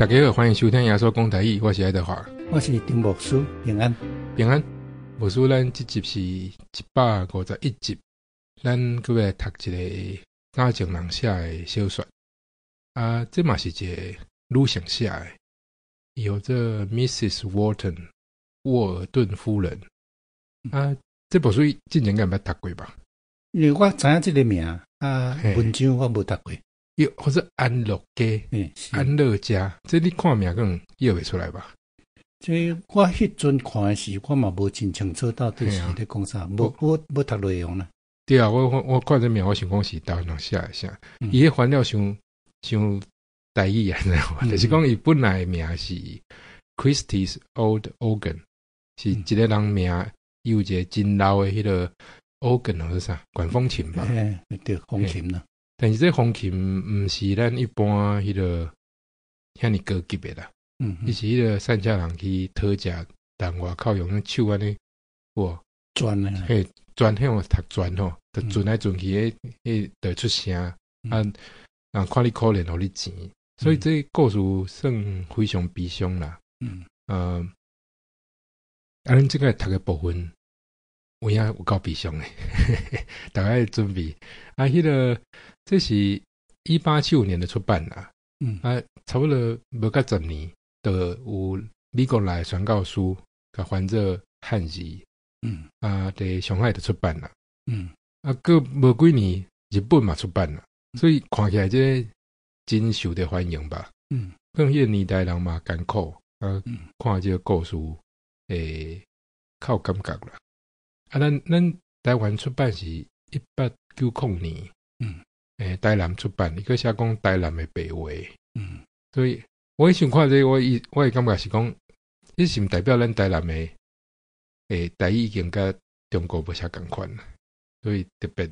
大家好，歡迎收聽耶穌講台語，我是愛德華，我是丁牧師，平安。平安。牧師，咱這集是151集，咱閣欲來讀一个早前人寫的小說。啊，這嘛是一个女性寫的，伊號做 Mrs. Wharton 沃爾頓夫人。啊，這部書之前敢捌讀過吧？因為我知影這个名，啊，文章我無讀過。伊號做安樂家，安樂家，這你看名可能臆袂出來吧？這我彼陣看的時，我嘛無真清楚到底是咧講啥，無我無讀內容啦。對啊，我看這名，我想講是台灣人寫的啥，伊彼翻了傷傷台語啊，就是講伊本來名是 Christie's Old Organ，是一个人名，伊有一个真老的彼个 organ 或者啥管風琴吧？對，風琴啦。但是這風琴毋是咱一般彼个遐爾高級的啦，伊是彼个善下人去討食，但外口用種手按呢，哇，轉啊，嘿，轉彼種讀轉吼，就轉來轉去，彼彼就會出聲，啊，人看你可憐，予你錢，所以這故事算非常悲傷啦。啊，咱這个讀的部分有影有夠悲傷的，大家愛準備。啊，彼个這是1875年的出版啦，啊，差不多無甲10年，就有美國來的宣教師共翻做漢字，啊，佇上海就出版啦，啊，閣無幾年，日本嘛出版啦，所以看起來這个真受著歡迎吧。可能彼个年代人嘛艱苦，啊，看這個故事會較有感覺啦。啊，咱台灣出版是1890年，台南出版，伊閣寫講台南的白話，所以我以前看這個，我的感覺是講，這是毋代表咱台南的台語已經佮中國無啥仝款啦，所以特別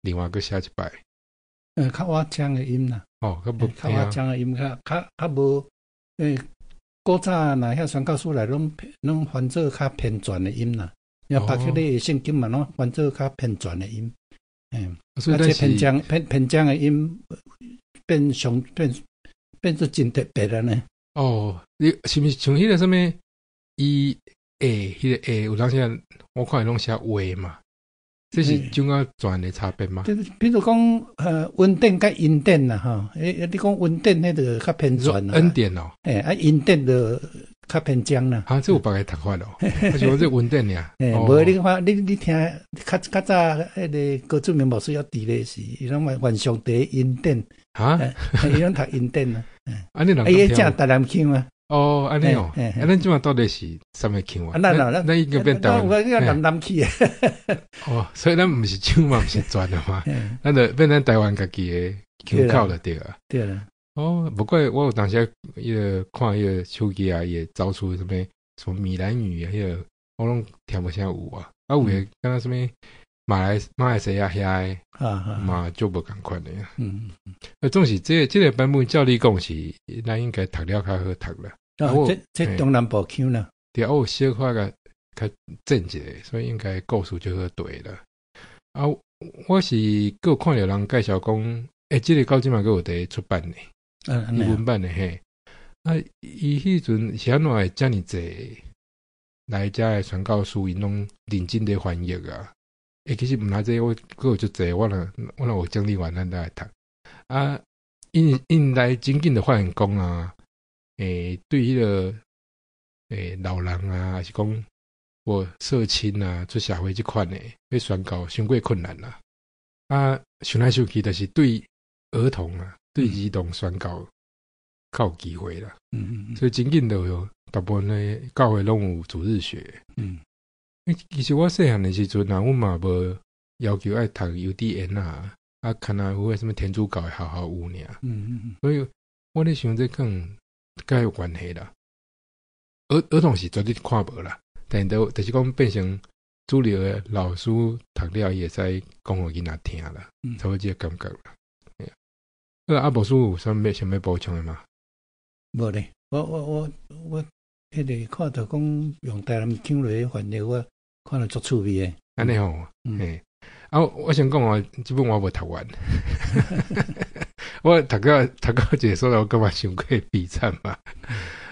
另外閣寫一擺。較倚聲的音啦。哦，較無較倚聲的音，較無，古早若遐宣教書來攏翻做較偏轉的音啦。你別去你的聖經嘛，攏翻做較偏轉的音。所以啊，這偏聲偏偏聲的音變上變變做真特別了呢。哦，你是毋是像彼个啥物伊會，彼个會有當時我看伊攏寫話嘛，這是種仔轉的差別嗎？就是比如講，恩典佮恩典啦，吼，你講恩典彼个較偏轉啦。恩典哦。啊，恩典就較偏聲啦。啊，這有別个讀法哦。我想講這恩典爾。無你看，你聽較較早彼个高志明牧師猶佇咧時，伊攏嘛願上帝恩典。哈？伊攏讀恩典啊。啊，你人伊正台南腔啊。哦，按呢哦，啊，咱這馬到底是啥物腔啊？咱咱咱已經變台灣。我叫南南去。哦，所以咱毋是唱嘛，毋是轉的嘛，咱就變成台灣家己的腔口就對啊。對啦。哦，無怪我有當時彼个看彼个手機啊，伊會走出啥物什麼閩南語啊，彼个我攏聽無啥有啊。啊，有的敢若啥物馬來西亞遐的，嘛足無仝款的。總是這个版本照理講是，咱應該讀了較好讀啦。啊，這中南部腔啦。對，我有小可共較正一下，所以應該故事就好對啦。啊，我是閣有看著人介紹講，這个到這馬閣有佇出版呢，英文版的嘿。啊，伊彼陣是按怎會遮爾濟來遮的傳教士，𪜶攏認真佇翻譯啊。其實毋但這，我閣有足濟，我若有整理完，咱再來讀。啊，𪜶來真緊就發現講啊，對彼个老人啊，還是講我社親啊，出社會這款的，欲宣教傷過困難啦。啊，想來想去，就是對兒童啊，對兒童宣教較有機會啦。所以真緊就有大部分的教會攏有主日學。其實我細漢的時陣啊，阮嘛無要求愛讀幼稚園啊，啊，敢若有彼啥物天主教的學校有爾。所以我咧想這可能佮有關係啦。兒童是絕對看無啦，但是就是講變成主流的老師讀了，伊會使講予囡仔聽啦，差不多這個感覺啦。啊，牧師有啥物想欲補充的嗎？無咧，我彼个看著講用台南腔來翻譯，我看著足趣味的。按呢吼，嘿，啊，我先講哦，這本我無讀完，我讀到一个所在，我感覺傷過悲慘嘛。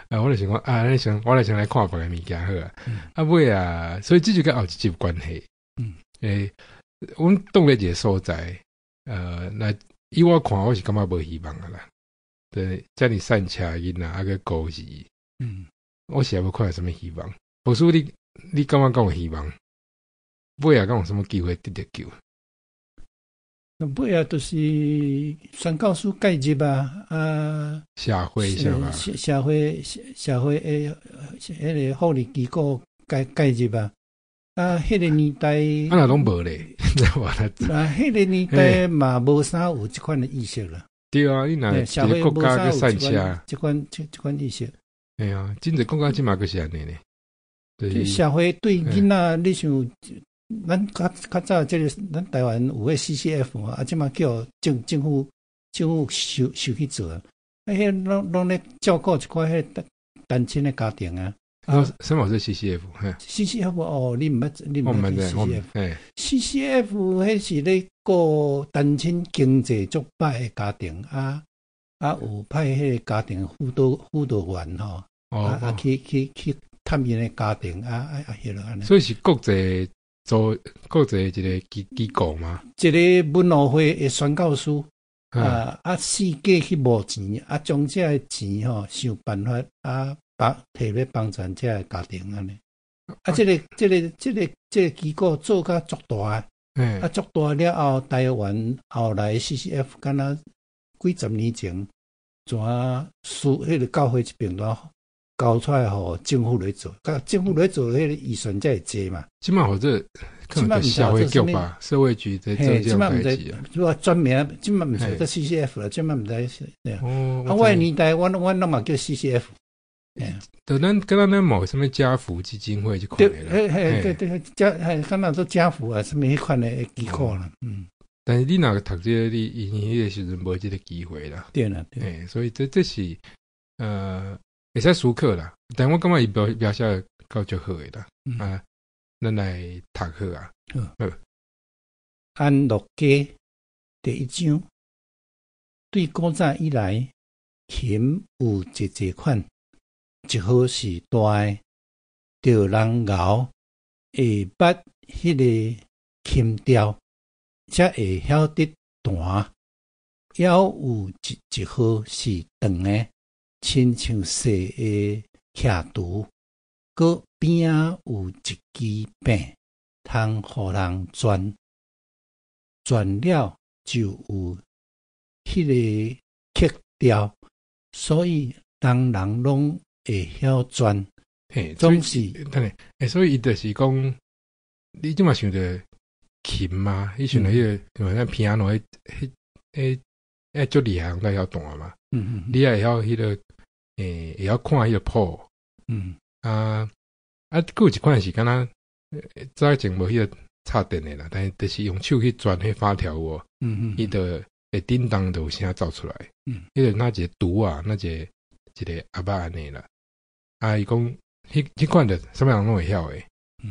啊，我就想講啊，你想我來先來看別个物件好啊。啊尾啊，所以這就佮後一集有關係。阮當咧一个所在，那以我看，我是感覺無希望啊啦。對，遮爾散赤囡仔，啊閣孤兒，我是猶無看著啥物希望。牧師，你感覺敢有希望？尾仔敢有啥物機會得著救？尾仔就是宣教師介入啊，啊，社會是吧？社會的彼个福利機構介入啊。啊，彼个年代，啊，若攏無咧，啊，彼个年代嘛無啥有這款的意識啦。對啊，你若一个國家閣散赤，這款意識。對啊，真濟國家這馬閣是按呢咧。社會對囡仔，你想，咱較較早這个，咱台灣有彼 CCF 啊，這馬叫政府收去做啊，啊，彼攏攏咧照顧一寡彼單親的家庭啊。啊，什麼是 CCF？ CCF 哦，你毋捌，你毋捌 CCF？CCF 彼是咧顧單親經濟足歹的家庭啊，啊有派彼个家庭輔導員吼，啊啊去探𪜶的家庭啊啊啊，彼落按呢。所以是國際做國際一个機構嗎？一个文學會的宣教師啊啊，四界去募錢啊，將這个錢吼想辦法啊。幫提咧幫助這个家庭按呢，啊，這個機構做甲足大，啊，足大了後，台灣後來 CCF 敢若幾十年前，怎輸彼个教會這邊都交出來予政府來做，佮政府來做，彼个預算才會濟嘛。這馬予做，可能社會局吧，社會局在做這種代誌啊。這馬毋知專名，這馬毋是做 CCF 啦，這馬毋知。哦，啊，我的年代，阮攏嘛叫 CCF。對，咱敢若咱某啥物家福基金會這款的啦。嘿嘿，對對，家嘿，敢若做家福啊，啥物彼款的機構啦，嗯。但是你若讀這个，你因彼个時陣無這个機會啦。對啦，對。所以這是會使思考啦。但我感覺伊描寫夠足好的啦。啊，咱來讀好啊。好。安樂家第一章，對古早以來，琴有一濟款。一號是大的，著人𠢕會捌彼个琴調，才會曉得彈。猶有一號是長的，親像細的徛櫥，閣邊仔有一支柄，通予人轉，轉了就有彼个曲調，所以人人攏會曉轉，總是，等下，欸，所以伊就是講，你這馬想著琴嘛，你想著彼个，像 piano，彼足厲害，才會曉彈嘛。你也會曉彼个，會曉看彼个譜。啊啊，閣有一款是敢若早前無彼个插電的啦，但是就是用手去轉彼發條有無？伊就會叮當就有聲走出來。彼个若一个櫥啊，若一個阿伯按呢啦。啊，伊講，彼款就啥物人攏會曉的，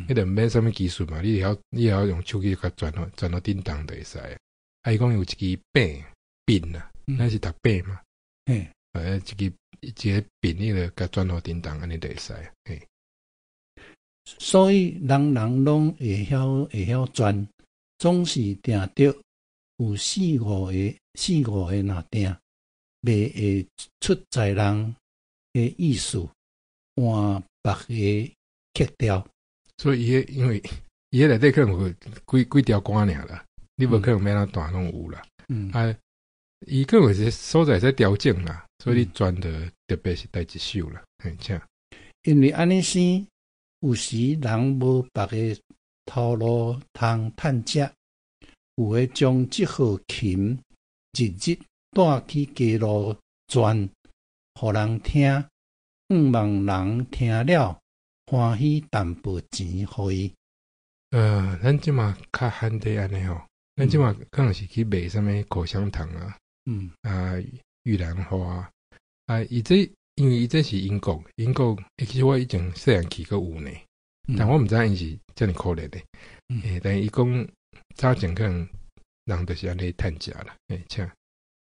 彼個毋免啥物技術嘛，你會曉用手去共轉到叮當就會使。啊，伊講有一支柄柄啊，咱是讀柄嘛，一支一個柄，你就共轉予叮當，按呢就會使。嘿。所以人人攏會曉轉，總是定著有四五個若定，袂會出在人的意思。換別个曲調，所以伊因為伊彼內底可能有幾幾條歌爾啦，你無可能欲按怎彈攏有啦。啊，伊可能是所在會使調整啦，所以你轉的特別是佗一首啦。嘿，請。因為按呢生，有時人無別个頭路通趁食，有的將這號琴日日帶去街路轉，予人聽。向望人聽了歡喜，淡薄錢予伊。咱這馬較罕得按呢吼，咱這馬可能是去賣啥物口香糖啊，啊玉蘭花啊，伊這因為伊這是英國，英國其實我以前細漢去閣有呢，但我毋知影𪜶是遮爾可憐的，但伊講早前可能人就是按呢趁食啦，欸，請。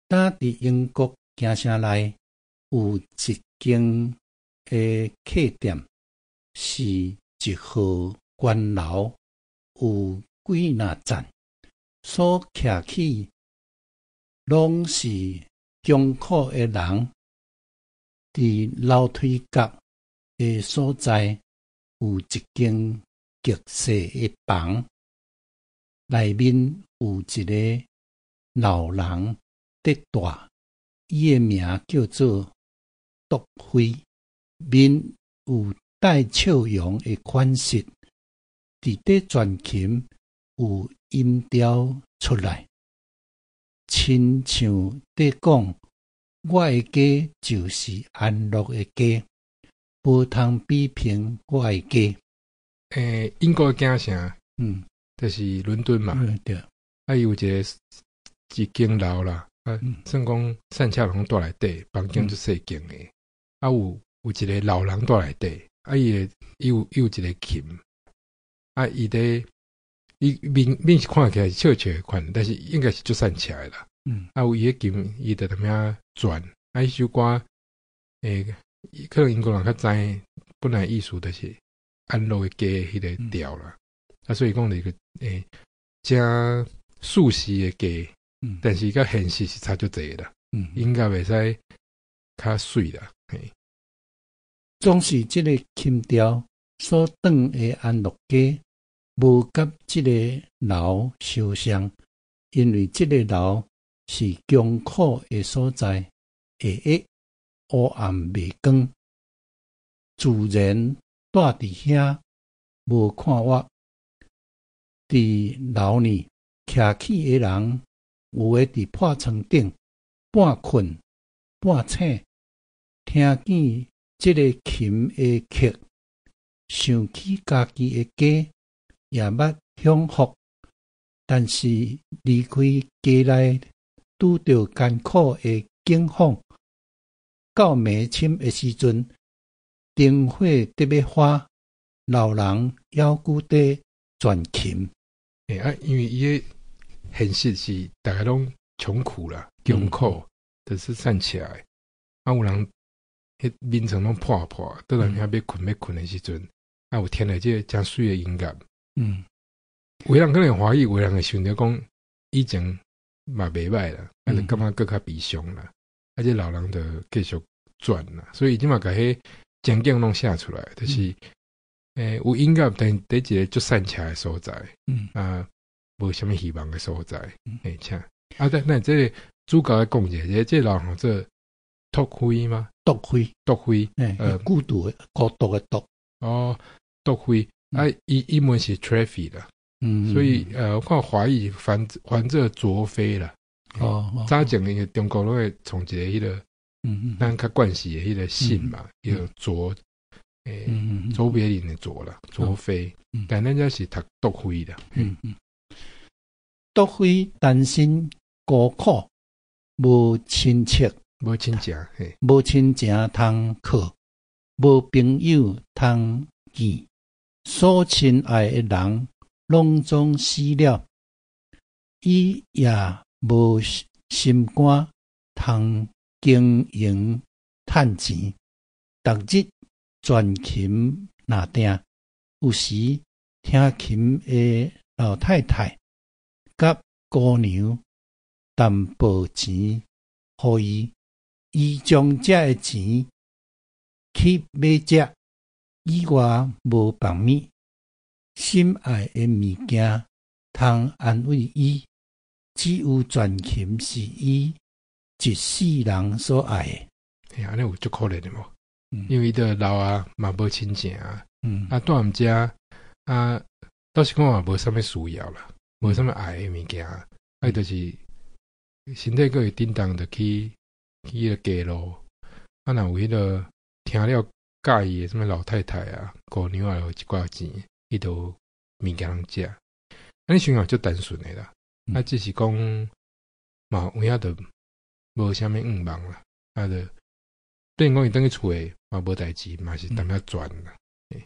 當佇英國京城內有一間的客店，是一號懸樓，有幾若層，所徛起攏是窮苦的人。佇樓梯角的所在有一間極細的房，內面有一个老人佇蹛，伊的名叫做卓飛，面有帶笑容的款式，佇底彈琴有音調出來，親像佇講：我的家就是安樂的家，無通比評我的家。英國的京城，就是倫敦嘛。對。啊，伊有一个一間樓啦，啊，算講散赤人蹛內底，房間足細間的。啊，有一个老人蹛內底，啊，伊的伊有一个琴，啊，伊佇伊面面是看起來笑笑的款，但是應該是足散赤的啦。啊，有伊的琴，伊就踮遐轉，啊，彼首歌，可能英國人較知，本來意思就是安樂的家彼个調啦。啊，所以講一個誠舒適的家，但是佮現實是差足濟啦。應該袂使較媠啦。嘿。總是這个琴調所彈的安樂家，無佮這个樓相像，因為這个樓是窮苦的所在，下下烏暗袂光，自然蹛佇遐無看我。佇樓呢徛起的人，有的佇破床頂半睏半醒，聽見這个琴的曲，想起家己的家，也捌享福，但是離開家內拄著艱苦的境況，到暝深的時陣，燈火得欲花，老人猶閣佇彈琴。啊，因為伊的現實是逐家攏窮苦啦，窮苦，就是散赤的。啊，有人彼眠床攏破破，倒來遐欲睏欲睏的時陣，啊，有聽著這个誠媠的音樂。有人可能歡喜，有人會想著講以前嘛袂䆀啦，啊，就感覺閣較悲傷啦。啊，這老人就繼續轉啦，所以這嘛共彼情景攏寫出來，就是，有音樂，但佇一个足散赤的所在，啊，無啥物希望的所在，請啊，但那這个主角來講一下，這個老人做托飛嗎？獨飛，獨飛，孤獨的、孤獨的獨。哦，獨飛，啊，伊英文是 Treffy 啦，所以我看華語翻做卓飛啦。早前因為中國攏會創一個彼个，咱較慣勢的彼个姓嘛，叫卓，卓別林的卓啦，卓飛，但咱這是讀獨飛啦。獨飛單身孤苦，無親戚，無親情，嘿。無親情通靠，無朋友通見，所親愛的人攏總死了，伊也無心肝通經營趁錢，逐日彈琴若定，有時聽琴的老太太佮姑娘淡薄錢予伊，伊將這个錢去買食，以外無放物。心愛的物件通安慰伊，只有彈琴是伊一世人所愛的。嘿，按呢有足可憐的無？因為伊都老啊，嘛無親情啊，啊，蹛毋遮啊，老實講嘛無啥物需要啦，無啥物愛的物件，啊，伊就是身體閣會振動，就去彼個街路，啊，若有彼個聽了佮意的啥物老太太啊、姑娘啊，有一寡錢，伊就有物件通食。啊，你想想足單純的啦，啊，只是講嘛有影就無啥物願望啦，啊，就變講伊轉去厝的嘛無代誌，嘛是踮遐轉啦。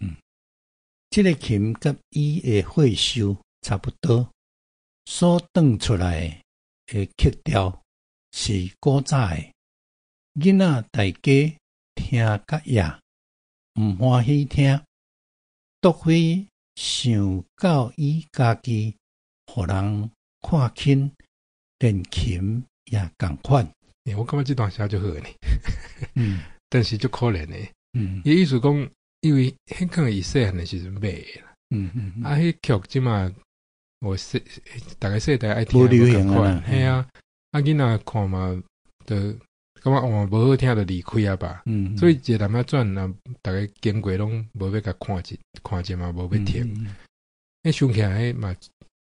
嗯，這个琴佮伊的歲數差不多，所彈出來的曲調。是古早的，囡仔大家聽甲厭，毋歡喜聽。杜飛想到伊家己，予人看輕，連琴也仝款。欸，我感覺這段寫足好呢。但是足可憐的。伊意思講，因為彼可能伊細漢的時陣買的啦。啊，彼曲這馬我細，逐个世代愛聽無流行啊。嘿啊，啊囡仔看嘛，就感覺哦無好聽就離開啊吧。所以一個淡仔轉啊，逐个經過攏無欲共看一看者嘛，無欲聽。彼想起來，彼嘛，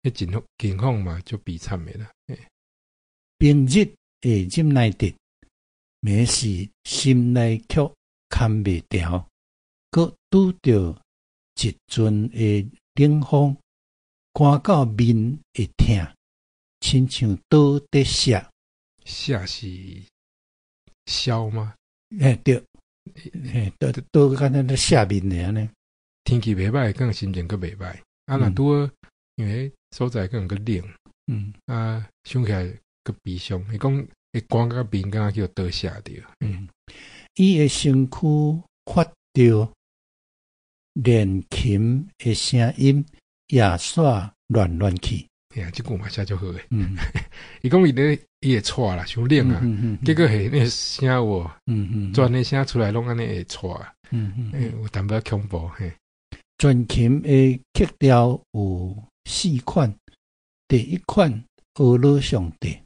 彼情情況嘛，足悲慘的啦。平日會忍耐得，暝時心內卻崁袂牢，閣拄著一陣的冷風，寒到面會疼，親像刀佇削。削是削嗎？嘿對，嘿刀刀敢若咧削面的按呢。天氣袂䆀，可能心情閣袂䆀。啊，若拄好，因為所在可能閣冷，啊，想起來閣悲傷。伊講會寒到面，敢若去予刀削著。伊的身軀發著，連琴的聲音也煞亂亂去。嘿啊，這句嘛寫足好的。伊講伊咧，伊會掣啦，傷冷啊。結果係那聲有無？轉的聲出來攏按呢會掣。有淡薄仔恐怖嘿。全琴的曲調有四款，第一款呵咾上帝，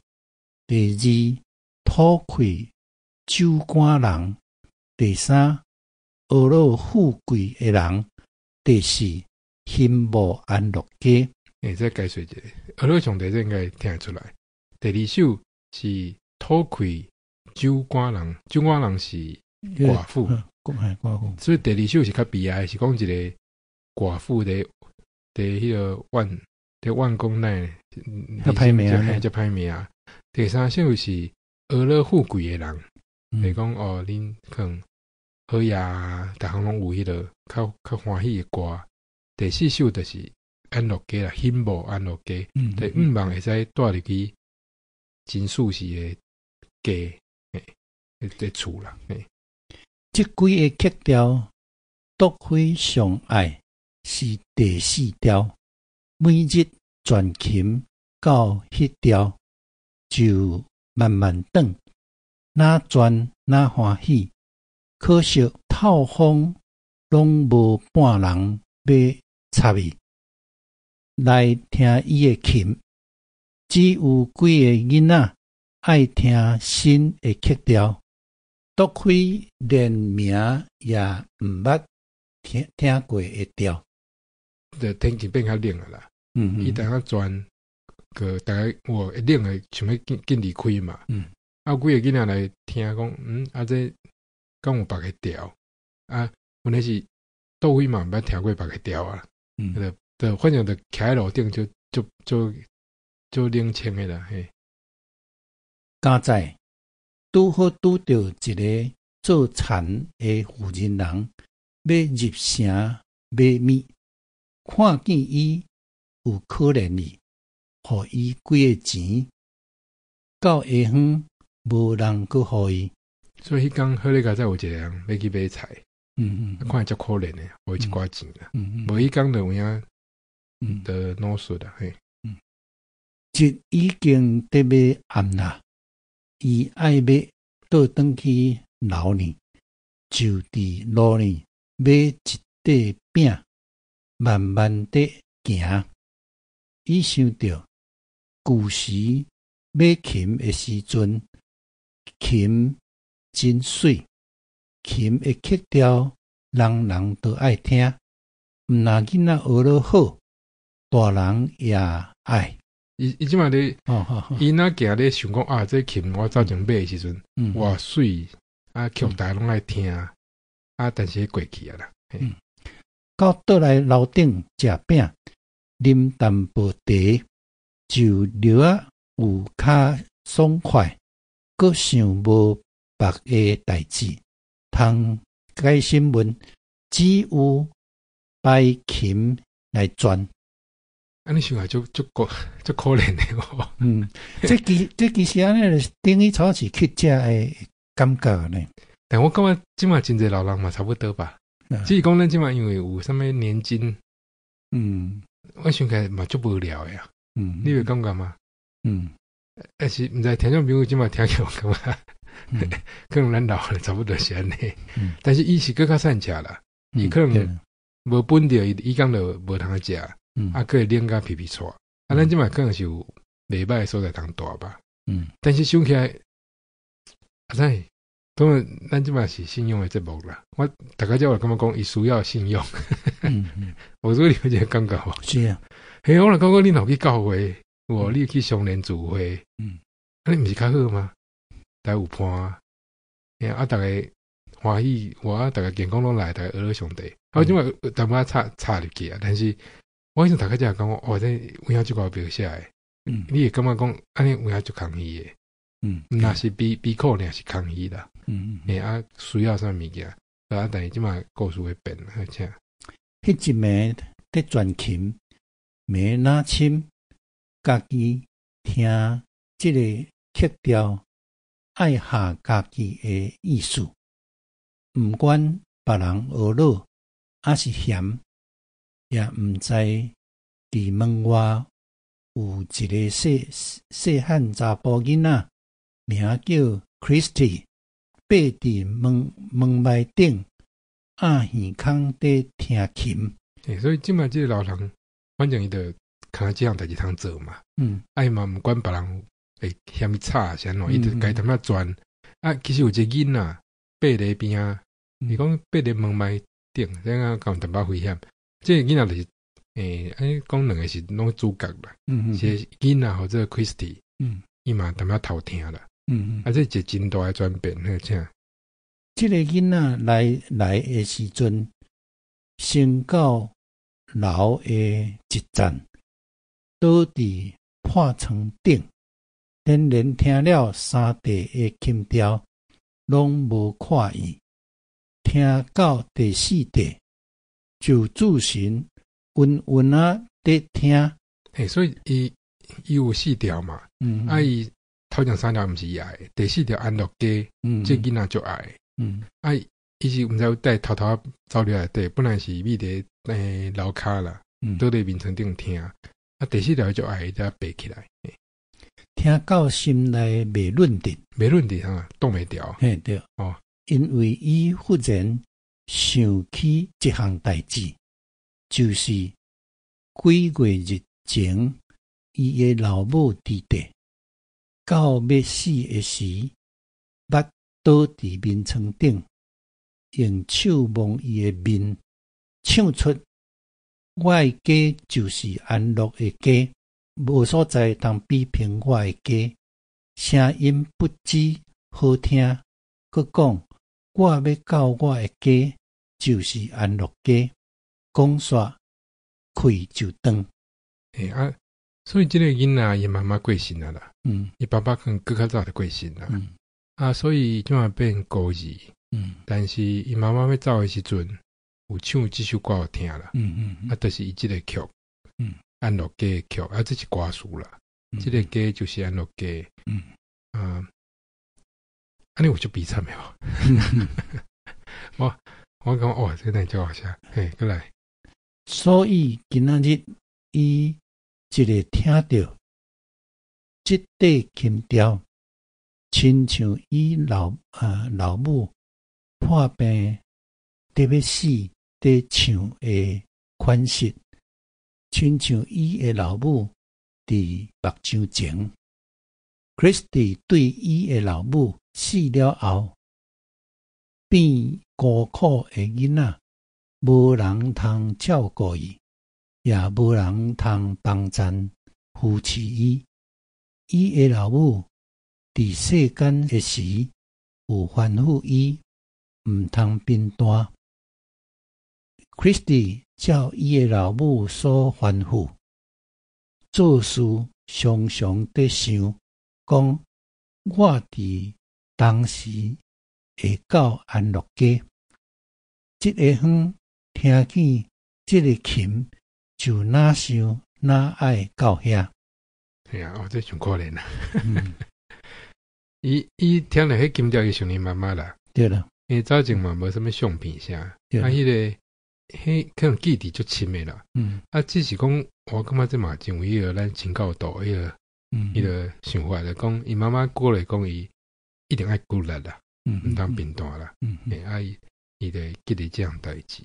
第二吐氣酒矸人，第三呵咾富貴的人，第四欣慕安樂家。欸，再解釋一下，呵咾上帝這應該聽得出來。第二首是吐氣酒矸人，酒矸人是寡婦，寡婦。所以第二首是較悲哀，是講一個寡婦佇佇彼個怨佇怨講哪，較歹命，較歹命。第三首是呵咾富貴的人，就是講哦，恁可能好呀，逐項攏有彼個較較歡喜的歌。第四首就是安樂家啦，欣慕安樂家，第五望會使帶入去真舒適的家，欸，的厝啦。欸，這幾个曲調，杜飛上愛是第四調，每日轉琴到彼調就慢慢轉，哪轉哪歡喜。可惜透風攏無半人欲插伊來聽伊的琴，只有幾個囡仔愛聽新的曲調。杜飛連名也毋捌聽聽過的調。就天氣變較冷啊啦。伊當下轉個逐家有會冷會想欲緊緊離開嘛。啊，有幾个囡仔來聽講，啊這敢有別个調啊？問題是杜飛嘛毋捌聽過別个調啊。就就反正就徛佇路頂就就就就冷清的啦。嘿。佳哉拄好拄著一个做田的婦人人，欲入城買物，看見伊有可憐伊，予伊幾个錢，到下昏無人閣予伊。所以彼工好咧，佳哉有一個人欲去買菜，看伊足可憐的，予伊一寡錢啦。無彼工就有影，就腦術啦，嘿。日已經得欲暗啦，伊愛欲倒轉去樓呢，就佇路呢買一塊餅，慢慢地行。伊想著舊時買琴的時陣，琴真媠，琴的曲調人人都愛聽，毋若囡仔學得好，大人也愛。伊伊這馬咧，伊若行咧想講啊，這琴我早前買的時陣，哇媠啊，曲大家攏愛聽啊，但是過去啊啦。到倒來樓頂食餅，啉淡薄茶，就略仔有較爽快，閣想無別个代誌，通解審問，只有擺琴來轉。按呢想來足足可足可憐的哦。嗯，這其實按呢，等於初次乞食的感覺呢。但我感覺這馬真濟老人嘛差不多吧。只是講咱這馬因為有啥物年金，我想起來嘛足無聊的啊。你會感覺嗎？嗯。但是毋知聽眾朋友這馬聽起來有感覺，可能咱老了差不多是按呢。但是伊是閣較散食啦，伊可能無分著，伊講就無通食，啊，閣會冷甲皮皮剉。啊，咱這馬可能是有袂䆀的所在通蹛吧。但是想起來，阿知，當然咱這馬是信用的節目啦。我逐家才會感覺講，伊需要信用。我說你有這個感覺無？是啊。嘿，我若感覺你若去教會，有你去相連聚會，啊，你毋是較好嗎？大家有伴，嘿啊，逐家歡喜，我逐家健康攏來，逐家學上帝。啊，我這馬淡薄仔插插入去啊，但是我彼陣逐家才講，哦，這有影這寡描寫的，你會感覺講，按呢有影足空虛的。毋若是悲悲苦，爾是空虛啦。嘿啊，需要啥物件？啊，但是這馬故事會變，而且，彼一暝佇彈琴，暝若深，家己聽這个曲調，愛合家己的意思，毋管別人呵咾抑是嫌，也毋知佇門外有一个細細漢查埔囡仔，名叫 Christy，爬佇門門屜頂，掩耳孔佇聽琴。欸，所以這馬這個老人，反正伊就看這項代誌通做嘛。啊，伊嘛毋管別人會嫌伊吵是按怎，伊就家淡仔轉。啊，其實有一個囡仔爬佇邊仔，伊講爬佇門屜頂，這樣敢有淡薄危險。這個囡仔就是，欸，按呢講兩個是攏主角啦。是囡仔號做 Christy，伊嘛淡薄偷聽啦。啊，這是一個真大的轉變，彼請。這個囡仔來來的時陣，先到樓的一層，倒佇破窗頂，連連聽了三塊的琴調，攏無看伊。聽到第四塊，就注神溫溫仔佇聽。嘿，所以伊伊有四條嘛，啊伊頭前三條毋是伊愛的，第四條安樂歌，這囡仔足愛。啊，伊是毋知有帶偷偷走入來底，本來是覕佇欸樓跤啦，倒佇眠床頂聽。啊，第四條就愛才爬起來。聽到心內袂穩定，袂穩定啊，擋袂牢。嘿對。哦，因為伊忽然想起一項代誌，就是幾月日前，伊的老母佇佇，到欲死的時，捌倒佇眠床頂，用手摸伊的面，唱出我的家就是安樂的家，無所在通比評我的家。聲音不止好聽，閣講我欲到我的家就是安樂家。講煞氣就斷。欸啊，所以這個囡仔伊媽媽過身啊啦，伊爸爸可能閣較早就過身啦，啊，所以這馬變孤兒，但是伊媽媽欲走的時陣，有唱這首歌予聽啦，啊，就是伊這個曲，安樂家的曲，啊，這是歌詞啦，這個家就是安樂家，啊，按呢有足悲慘的無？我我感覺哦，這個真好笑，嘿，閣來。所以今仔日伊一个聽著這塊琴調，親像伊老啊老母破病佇欲死佇唱的款式，親像伊的老母佇目睭前。Christy 對伊的老母死了後，變孤苦的囡仔，無人通照顧伊，也無人通幫贊扶持伊。伊的老母佇世間的時，有吩咐伊毋通貧惰。Christy 照伊的老母所吩咐，做事常常佇想，講我佇當時會到安樂家。這下昏聽見這个琴，就若像哪愛到遐？嘿啊，哦，這上可憐啦。伊聽著彼琴調，伊想伊媽媽啦。對啦。因為早前嘛無啥物相片啥，啊，彼個彼可能記憶足深的啦。啊，只是講，我感覺這嘛真有彼個咱清教徒彼個想法，就講伊媽媽過來講，伊一定愛骨力啦，毋通貧惰啦。啊，伊就記得這項代誌。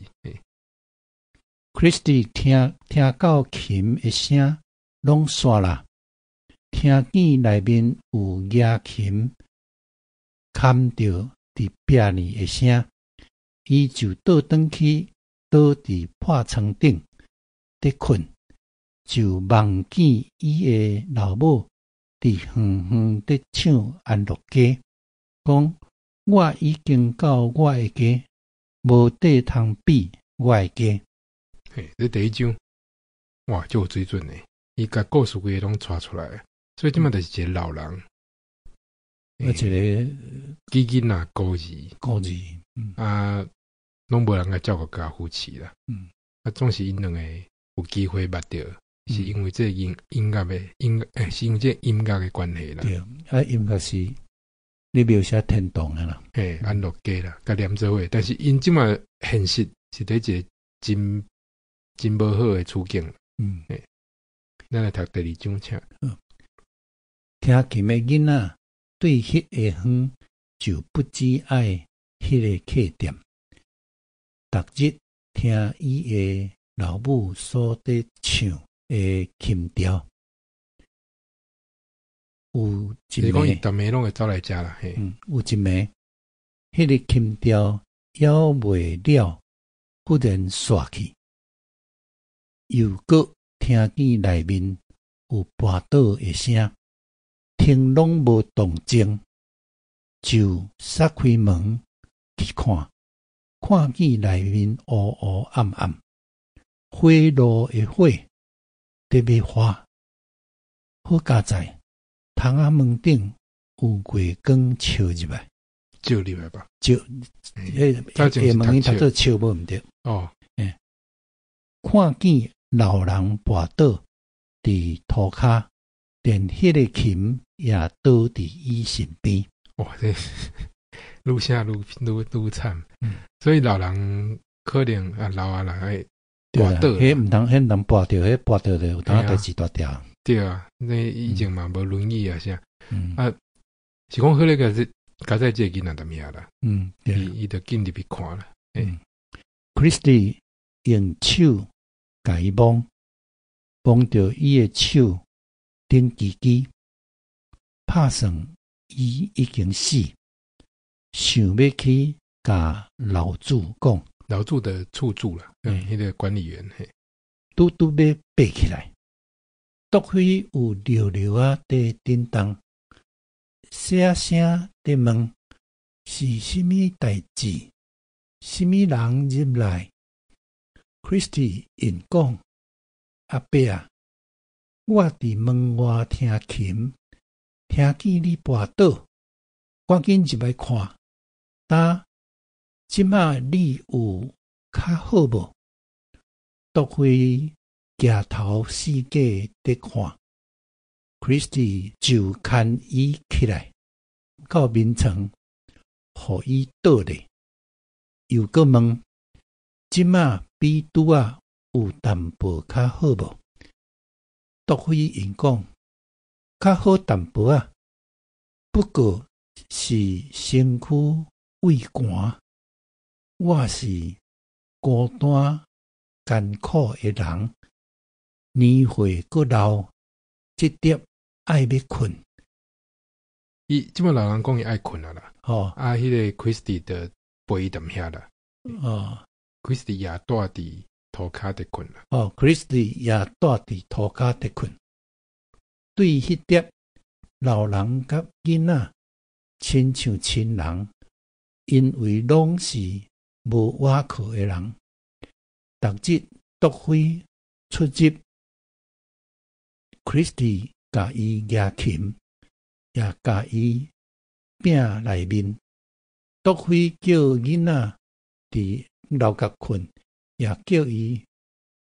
Christy 聽到琴的聲，攏煞啦，聽見內面有夯琴崁著佇壁爾的聲，伊就倒轉去倒佇破床頂佇睏，就夢見伊的老母佇遠遠佇唱安樂歌，講我已經到我的家，無地通比我的家。嘿，這第一章，哇，足有水準的，伊共故事規个攏帶出來，所以這馬就是一個老人，一個幾囡仔孤兒，孤兒，啊，攏無人共照顧共扶持啦，啊，總是𪜶兩个有機會捌著，是因為這個音樂的音，欸，是因為這個音樂的關係啦。對，啊，音樂是咧描寫天堂的啦，嘿，安樂家啦，共連做伙，但是𪜶這馬現實是佇一個真真無好的處境。嘿，咱來讀第二章，請。聽琴的囡仔對彼个園就不止愛彼个客店，逐日聽伊的老母所佇唱的琴調，有一暝，就是講伊逐暝攏會走來遮啦，嘿。有一暝，彼个琴調枵袂了，忽然煞去，又閣聽見內面有跋倒的聲，聽攏無動靜，就捒開門去看，看見內面烏烏暗暗，火爐的火佇欲發，好佳哉，窗仔門頂有月光照入來，照入來吧？照，彼個門讀做笑無毋對。哦，欸，看見老人跋倒佇塗跤，連彼个琴也倒佇伊身邊。哇，這愈寫愈愈愈慘。所以老人可能啊老啊人會跋倒。彼毋通，彼毋通跋著，彼跋著就有當代誌大條。對啊，那以前嘛無輪椅啊啥。啊，是講好咧個是，佳哉這個囡仔踮遐啦。伊就緊入去看啦。欸，Christy 用手共伊摸，摸著伊的手冷吱吱，拍算伊已經死，想欲去共樓主講，樓主的厝主啦，彼個管理員嘿，拄拄欲爬起來，獨飛有尿尿仔佇振動，細聲佇問是啥物代誌？啥物人入來？Christy 應講：阿伯啊，我佇門外聽琴，聽見你跋倒，趕緊入來看。呾這馬你有較好無？獨飛舉頭四界佇看，Christy 就牽伊起來到眠床，予伊倒咧，又閣問：這馬比拄仔有淡薄較好無？獨飛應講：較好淡薄仔，不過是身軀畏寒。我是孤單艱苦的人，年歲閣老，這碟愛欲睏。伊這馬老人講伊愛睏啊啦。哦，啊，彼個 Christy 就陪伊踮遐啦。哦，Christy 也蹛佇塗跤佇睏啦。哦，Christy 也蹛佇塗跤佇睏。對彼碟老人佮囡仔親像親人，因為攏是無倚靠的人。逐日獨飛出入，Christy 共伊夯琴，也共伊餅內面。獨飛叫囡仔佇樓閣睏，也叫伊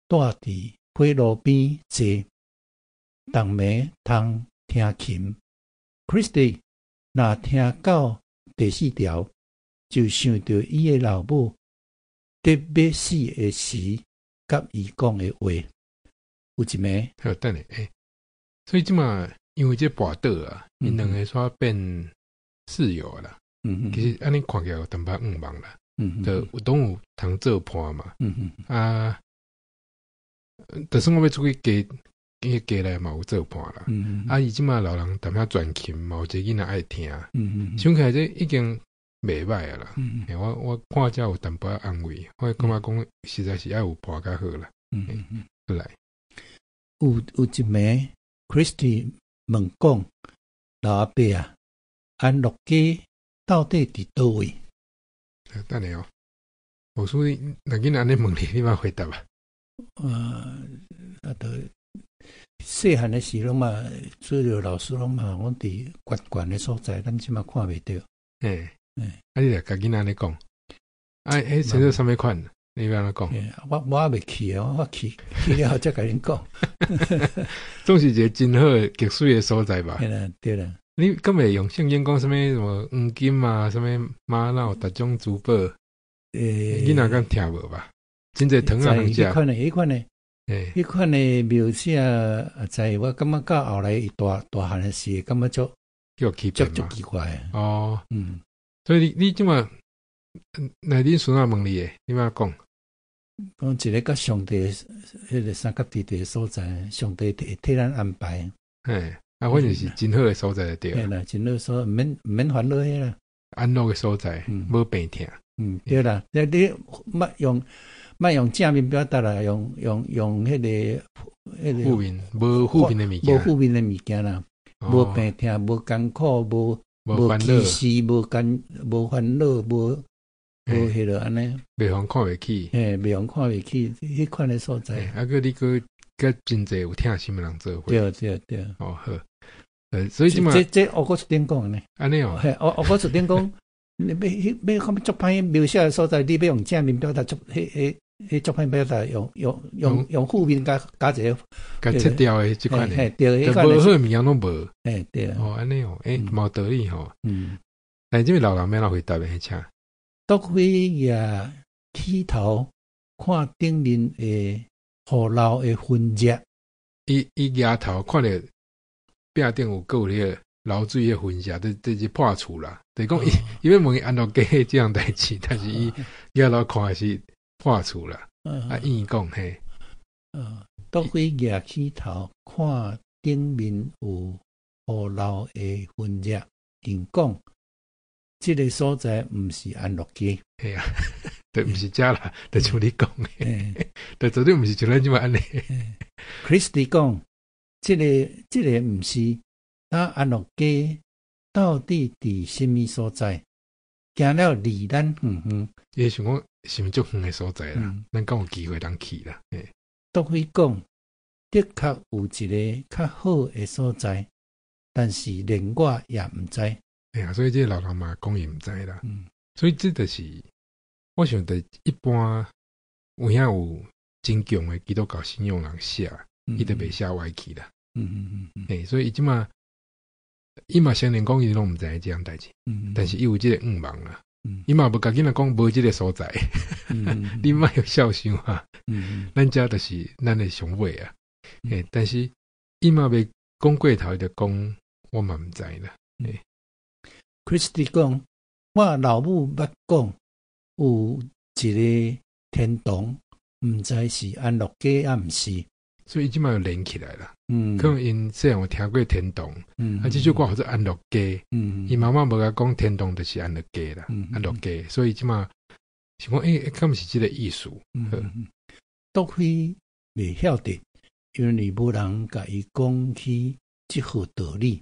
蹛佇火爐邊坐，逐暝通聽琴。Christy 若聽到第四條，就想著伊的老母佇欲死的時，佮伊講的話。有一暝，好，等下，欸，所以這馬因為這跋倒啊，𪜶兩个煞變室友啦。其實按呢看起來有淡薄向望啦，就有攏有通做伴嘛。啊，就算我欲出去家，去家內嘛有做伴啦。啊，伊這馬老人踮遐彈琴，嘛有一個囡仔愛聽。想起來這已經袂䆀啊啦。我看這有淡薄仔安慰，我感覺講實在是愛有伴較好啦。來，有一暝，Christy 問講老阿伯啊，安樂街到底佇佗位？等下哦，無輸你，若囡仔按呢問你，你欲回答啊？啊，著細漢的時攏嘛，主要老師攏嘛，講佇懸懸的所在，咱這馬看袂著。啊，你著共囡仔按呢講，啊，彼稱做啥物款？你欲按怎講？我猶未去啊，我去了後才共恁講。總是一個真好的極媠的所在吧？對啦，對啦。你敢會用聖經講啥物什麼黃金啊，啥物瑪瑙、特種珠寶？囡仔敢聽無吧？真濟糖仔通食。彼款的，彼款的，彼款的描寫啊，在我感覺到後來伊大大漢的時，感覺足足足奇怪的。哦，所以你這馬，若恁孫仔問你的，你欲按怎講？講一个佮上帝彼个相佮佇佇的所在，上帝會替咱安排。嘿，啊，反正是真好的所在就對。嘿啦，真好所，毋免煩惱彼啦。安樂的所在，無病痛。嗯，對啦，你莫用正面表達啦，用彼個負面，無負面的物件，無負面的物件啦，無病痛，無艱苦，無歧視，無艱，無煩惱，無彼落按呢，袂予人看袂起，嘿，袂予人看袂起，彼款的所在。啊，閣你閣佮真濟有疼心的人做伙。對對對。哦好，所以這馬這烏古書頂講的呢。按呢哦。嘿，烏古書頂講，你欲欲感覺足歹描寫的所在，你欲用正面表達，足彼足歹表達，用負面加加一個，共切掉的這款的，嘿，對，無好的物件攏無。嘿，對。哦，按呢哦，欸，嘛有道理吼。但這位老人欲按怎回答的？請。杜飛舉起頭看頂面的雨漏的痕跡，伊舉頭看著壁頂有閣有彼個流水的痕跡，這是破厝啦。就是講伊伊欲問伊安樂街這項代誌，但是伊舉頭看的是破厝啦。啊，伊講嘿，杜飛舉起頭看頂面有雨漏的痕跡，𪜶講。這个所在毋是安樂街，嘿啊，對，毋是遮啦，就像你講的，對，絕對毋是像咱這馬按呢。 Christy 講，這個毋是，那安樂街到底佇啥物所在？行了離咱遠遠，伊想講是毋是足遠的所在啦？咱敢有機會通去啦？杜飛講，的確有一个較好的所在，但是連我也毋知。哎呀，所以這個老人嘛講伊毋知啦。所以這就是我想，著一般有影有真強的基督教信仰人寫，伊就袂寫歪去啦。欸，所以伊這馬伊嘛承認講伊攏毋知影這項代誌，但是伊有這個向望啦。伊嘛無共囡仔講無這個所在，你莫有痟想啊。咱遮就是咱的上尾啊。欸，但是伊嘛袂講過頭，伊就講我嘛毋知啦。欸。 Christy 講，我老母捌講，有一个天堂，毋知是安樂街抑毋是，所以伊這馬有連起來啦。可能𪜶細漢有聽過天堂，啊，這首歌號做安樂街。伊媽媽無共講天堂就是安樂街啦，安樂街。所以這馬想講，欸，敢毋是這個意思？杜飛袂曉得，因為無人共伊講起這號道理。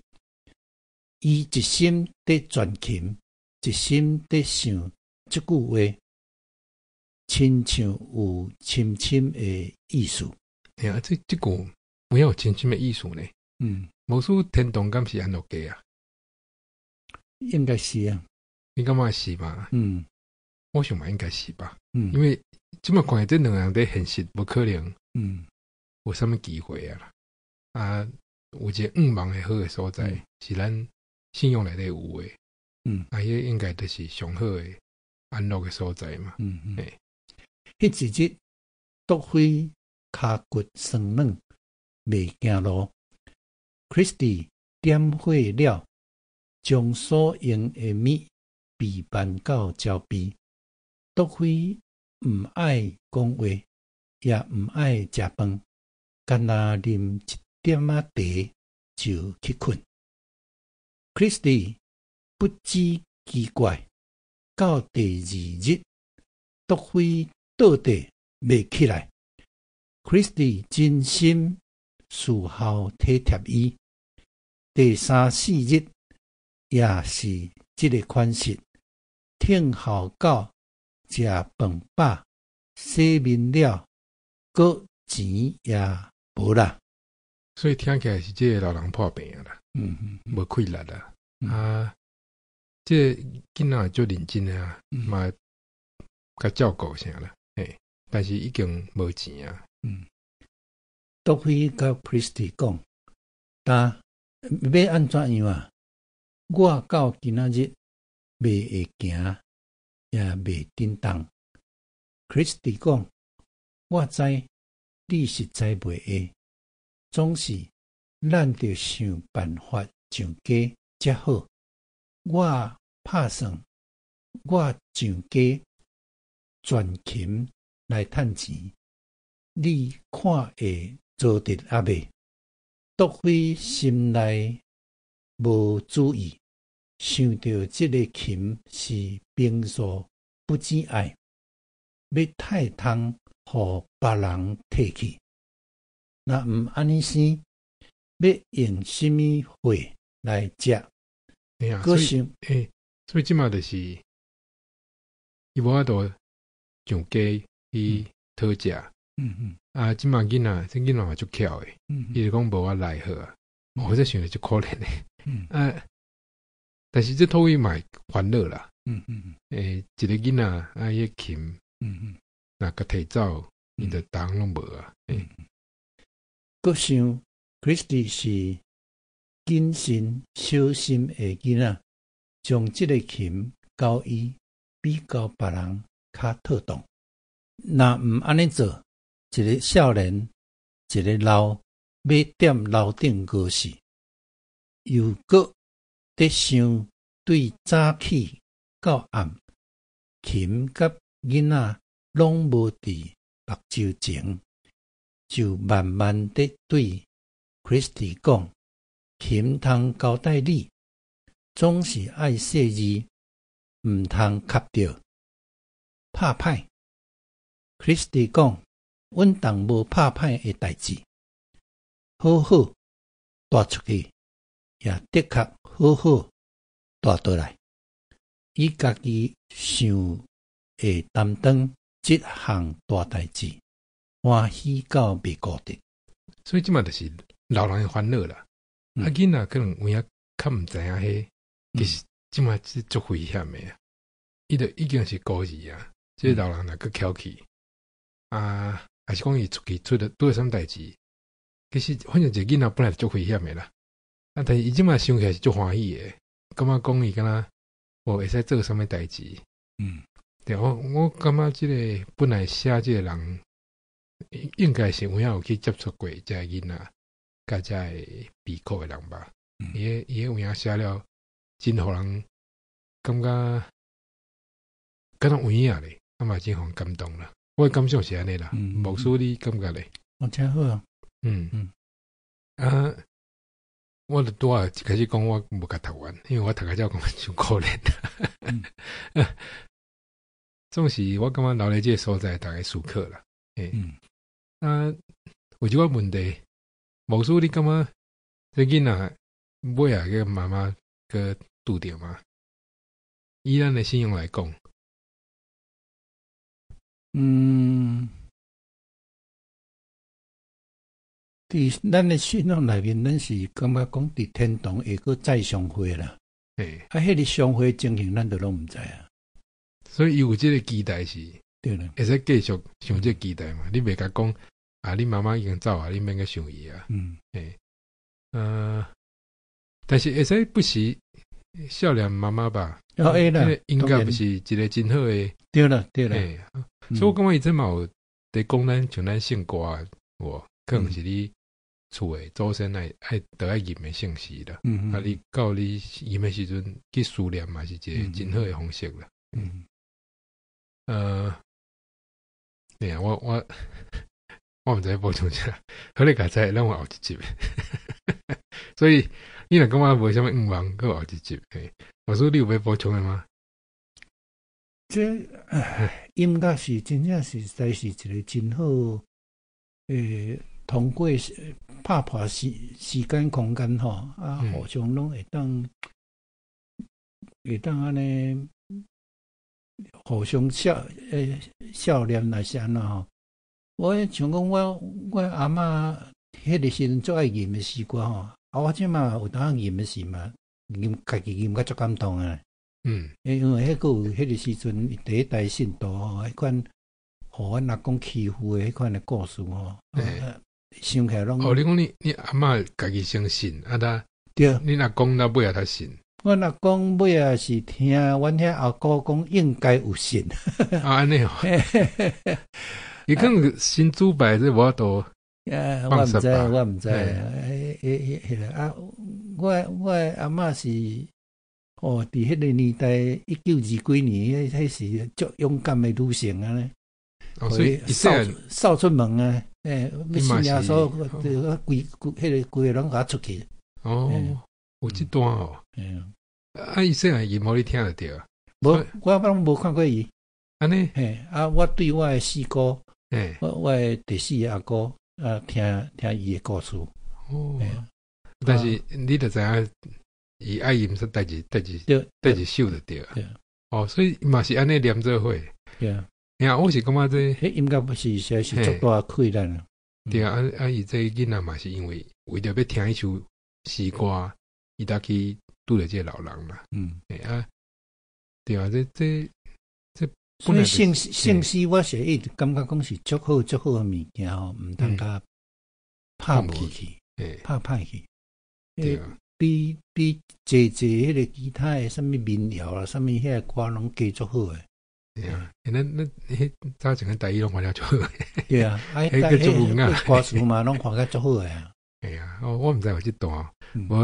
伊一心佇彈琴，一心佇想這句話，親像有深深的意思。哎呀，這句沒有深深的意思呢。無輸天堂敢是安樂街啊？應該是啊。你感覺是嗎？嗯。我想嘛應該是吧。因為這馬看這兩人佇現實無可能。有啥物機會啊？啊，有一個向望的好的所在，是咱信仰內底有的。啊，彼應該就是上好的安樂的所在嘛。彼一日，杜飛跤骨酸軟，袂行路。Christy 點火了，將所用的物備辦到周備。杜飛毋愛講話，也毋愛食飯，干焦啉一點仔茶就去睏。Christy 不知奇怪，到第二日，杜飛倒底袂起來。Christy 真心事後體貼伊。第三四日也是這个款式，聽候到食飯飽、洗面了，閣錢也無啦。所以聽起來是這個老人破病啦，無氣力啦。啊，這個囡仔足認真的啊，嘛共照顧啥啦，嘿，但是已經無錢啊。杜飛佮 Christy 講，但欲按怎樣啊？我到今仔日袂會行，也袂振動。Christy 講，我知你實在袂會，總是咱著想辦法上街才好。我拍算，我上街轉琴來趁錢，你看會做得抑未？杜飛心內無主意，想著這个琴是平素不止愛，欲太通予別人提去。若毋按呢生，欲用啥物貨來食？對啊，所以，所以這馬就是伊無法度上街去討食。啊，這馬囡仔，這囡仔嘛足巧的，伊就講無我來好啊，我這想著足可憐的。啊，但是這土匪嘛會煩惱啦。一个囡仔啊，彼琴，若共提走，伊就逐項攏無啊。閣想，Christy 是謹慎小心的囡仔，將這个琴交伊，比交別人較妥當。若毋按呢做，一个少年，一个老，欲踮樓頂餓死，又閣咧想對早起到暗，琴佮囡仔攏無佇目睭前，就慢慢地對 Christy 講：琴通交代你，總是愛細膩，毋通磕著，拍歹。Christy 講：阮當無拍歹的代誌，好好帶出去，也的確好好帶倒來。伊家己想會擔當這項大代誌，歡喜到袂顧得。所以這馬就是老人的煩惱啦。啊，囡仔可能有影較毋知影彼，其實這馬是足危險的啊。伊就已經是孤兒啊，這個老人若閣翹起，啊，還是講伊出去出了拄著啥物代誌，其實反正一個囡仔本來就足危險的啦。啊，但是伊這馬想起來是足歡喜的，感覺講伊敢若哦會使做啥物代誌。對，我感覺這个本來寫這個人，應該是有影有去接觸過這个囡仔，佮這个悲苦的人吧。伊有影寫了，真予人感覺敢若有影咧，啊嘛真予人感動啦。我的感想是按呢啦，牧師你感覺咧？哦，真好啊。啊，我就拄仔一開始講我無共讀完，因為我讀甲這感覺傷可憐。總是我感覺留佇這个所在，逐家思考啦。啊，有一個問題，牧師你感覺這囡仔尾仔佮媽媽閣拄著嗎？以咱的信仰來講，佇咱的信仰內面，咱是感覺講佇天堂會閣再相會啦。啊，彼个相會情形，咱就攏毋知啊。所以伊有這个期待是，對啦，會使繼續想這个期待嘛？你袂共講，啊，恁媽媽已經走啊，你免閣想伊啊。欸，但是會使不時孝念媽媽吧？哦，會啦，應該不是一個真好的。對啦，對啦。所以我感覺伊這嘛有佇講咱像咱聖歌，有可能是你厝的祖先愛著愛吟的聖詩啦。啊，你到你吟的時陣去思念嘛，是一個真好的方式啦。對啊，我毋知補充啥，好你佳哉，咱有後一集。所以你若感覺無啥物願望，閣有後一集。嘿，老師，你有欲補充的嗎？這音樂是真正實在是一個真好，通過拍破時間空間吼，啊，互相攏會當按呢互相笑臉來是按怎吼？我像講我阿嬤彼個時陣足愛吟的詩歌吼，啊，我這馬有當吟的時嘛，吟家己吟甲足感動的。因為彼個有彼個時陣，第一代信徒吼，彼款予阮阿公欺負的彼款的故事吼，想起來攏。哦，你講你阿嬤家己先信，啊，他對，恁阿公到尾仔才信。阮阿公尾仔是聽阮遐阿姑講，應該有信。啊，按呢哦。伊可能新主拜這無法度。我毋知，我毋知。彼個啊，我阿嬤是。哦，佇彼個年代，19二幾年，彼是足勇敢的女性啊！咧，所以掃出門啊！欲信耶穌，規規彼個規個攏共出去。哦，有這段哦。啊，伊細漢伊無你聽就對啊。無，我攏無看過伊。按呢？嘿，啊，我對我的四姑，我的第四个阿姑，啊，聽聽伊的故事。哦。但是你就知影。伊愛吟說第一首就對啊。哦，所以嘛是按呢連做伙。對啊。呀，我是感覺這，彼音樂不是實在是足大氣力啊。對啊，啊啊！伊這囡仔嘛是因為為著欲聽彼首詩歌，伊才去拄著這個老人嘛。啊，對啊，這所以聖詩，我是一直感覺講是足好足好的物件吼，毋通共拍無去，拍歹去。對啊。比濟濟彼个其他的啥物民謠啦，啥物遐个歌攏加足好的。對啊，咱彼早前的台語攏翻了足好。對啊，啊，彼個足文啊，歌詞嘛攏翻甲足好的啊。係啊，我毋知有這段，無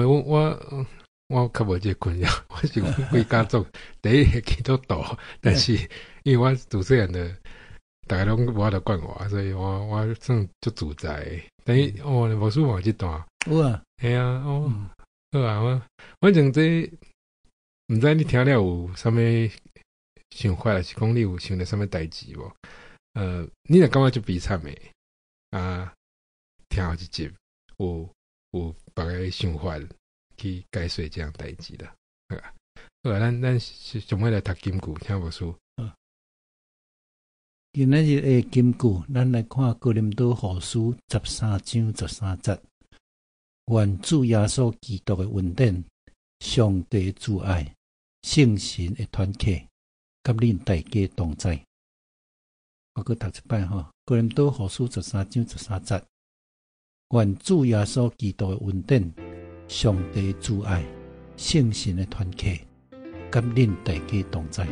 我較無這個困擾，我是規家族第一個基督徒，但是因為我自細漢就逐家攏無法度管我，所以我算足自在。等於哦，無輸嘛這段。有啊。係啊，哦。好啊，我反正這毋知你聽了有啥物想法，還是講你有想著啥物代誌無？你若感覺足悲慘的啊，聽予這集有別个想法去解說這項代誌啦。好啊，好啊，咱上尾來讀金句，請牧師。今仔日的金句，咱來看哥林多後書13章13節。願主耶穌基督的恩典、上帝慈愛、聖神的團契，佮恁大家同在。我閣讀一擺吼，哥林多後書十三章十三節。願主耶穌基督的恩典、上帝慈愛、聖神的團契，佮恁大家同在。